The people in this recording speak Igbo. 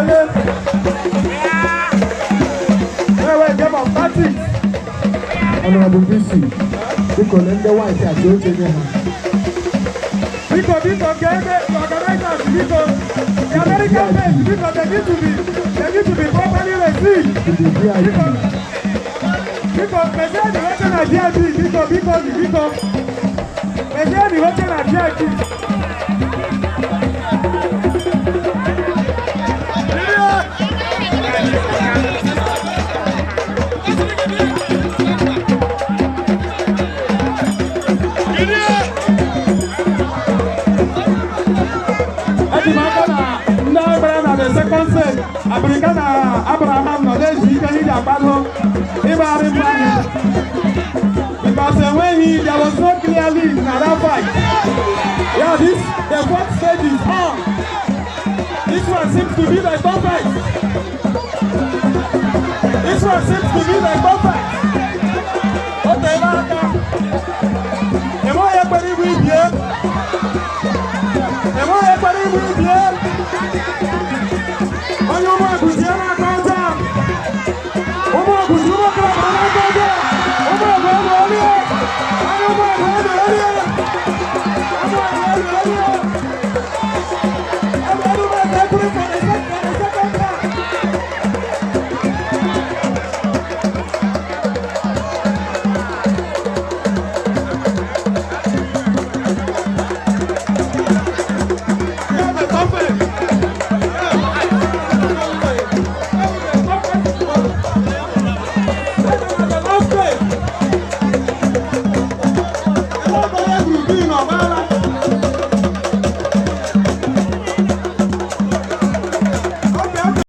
Ele. Wait, game of tactics. Honorable VC, biko lee ndị white a ji oche nye ha. Biko, biko, ka ebe the organizers, biko, the American base, biko, they need to be properly received. To the VIP. Biko, biko, mezie the oche na VIP, biko, biko, biko. Mezie the oche na VIP. Eji m aka na ndị bịara na the second set, Abirika na Abraham nọ na-ezu ike iji akwado ịgbagharị mbọ ahụ. Because enweghị, there was no clear lead na that fight. Yeah, this, the fourth stage is on. This one seems to be the toughest. This one seems to be the toughest. O teela aka. Enweghị ekpere ibu ibie. Enweghị ekpere ibu ibie.